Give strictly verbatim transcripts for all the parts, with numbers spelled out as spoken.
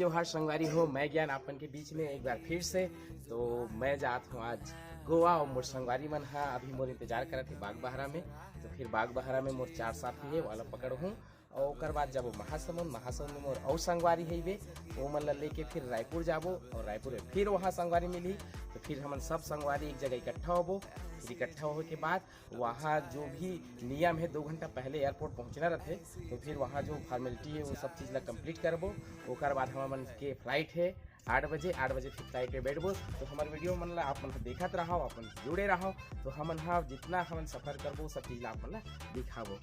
जोहार संगवारी हो, मैं ज्ञान आप मन के बीच में एक बार फिर से। तो मैं जात हूँ आज गोवा, और मोर संगवारी मन हा अभी मोर इंतजार करत हे बागबाहरा में। तो फिर बागबाहरा में मोर चार साथी हे, वाला पकड़ हूँ, और ओकर बाद जाबो महासमुंद। महासमुंद में मोर अउ संगवारी हइबे, वो मन ला लेके फिर रायपुर जाबो, और रायपुर में फिर वहाँ संगवारी मिलही। तो फिर हमन सब संगवारी एक जगह इकट्ठा होबो। फिर इकट्ठा होए के बाद वहाँ जो भी नियम है, दो घंटा पहले एयरपोर्ट पहुँचना रहते, तो फिर वहाँ जो फॉर्मेलिटी है, वो सब चीज़ ला कंप्लीट करबो। ओकर बाद हमन के फ्लाइट है आठ बजे, आठ बजे फिर फ्लाइट में बैठबो। तो हमारे वीडियो मन ला आप मन देखत रहो, आप मन जुड़े रहो। तो हमन हा जितना हमन सफर करबो, सब चीज़ ला आप मन ला दिखाबो।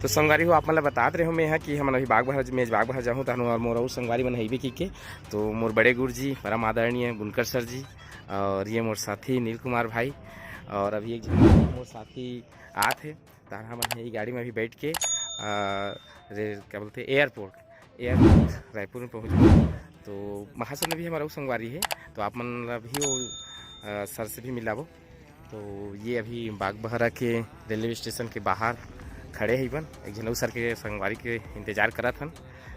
तो संगवारी हो, आप मन ला बतात रहे हो मैं हा कि हमन अभी बागबाहरा में, बागबाहरा जाहूँ, तहन मोर अउ संगवारी मन हइबे की के। तो मोर बड़े गुरु जी, परम आदरणीय बुनकर सर जी, और ये मोर साथी नील कुमार भाई, और अभी एक झन मोर साथी आत हे। तहन हमन ये गाड़ी में अभी बैठ के, आ, रे, क्या बोलते, एयरपोर्ट, एयरपोर्ट रायपुर में पहुँच गए। तो महासमुंद में भी हमारा अउ संगवारी है, तो आप मन ला भी वो, आ, सर से भी मिलाबो। तो ये अभी बागबाहरा के रेलवे स्टेशन के बाहर खड़े हइबन, एक झन अउ सर के संगवारी के इंतजार करत हन,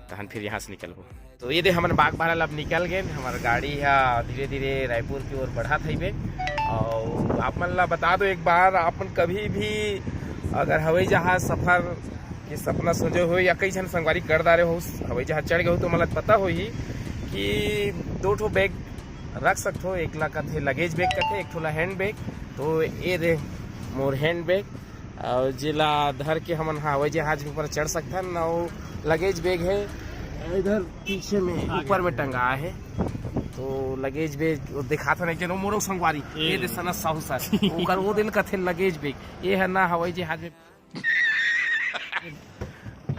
तहन फिर यहाँ से निकलबो। तो ये दे हमन बागबाहरा ला अब निकल गए, हमार गाड़ी हा धीरे धीरे रायपुर की ओर बढ़त हइबे। और आप मन ला बता दो एक बार, आप मन कभी भी अगर हवाई जहाज सफर के सपना सोचे हो या कई झन संगवारी कर डारे हो, हवाई जहाज चढ़ गए हो, तो मतलब पता होही कि दो ठो बैग रख सकथो। एक ला कथे लगेज बैग कथे, एक ठो ला हैंड बैग। तो ये दे मोर हैंड बैग, और जेला धर के हमन हवाई जहाज के ऊपर चढ़ सकथन। और लगेज बैग है इधर पीछे में, ऊपर में टंगा है। तो लगेज बैग दिखात हन एक झन, वो मोरो संगवारी, ये दे सना साहू सर, ओकर वो दे ल कथे लगेज बैग। ये है ना हवाई जहाज में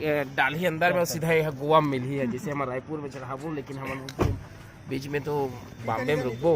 ये डालही अंदर में, सीधा ये गोवा में मिलही है। जैसे हम रायपुर में चढ़ाबो, लेकिन हमन बीच में तो बॉम्बे में रुकबो,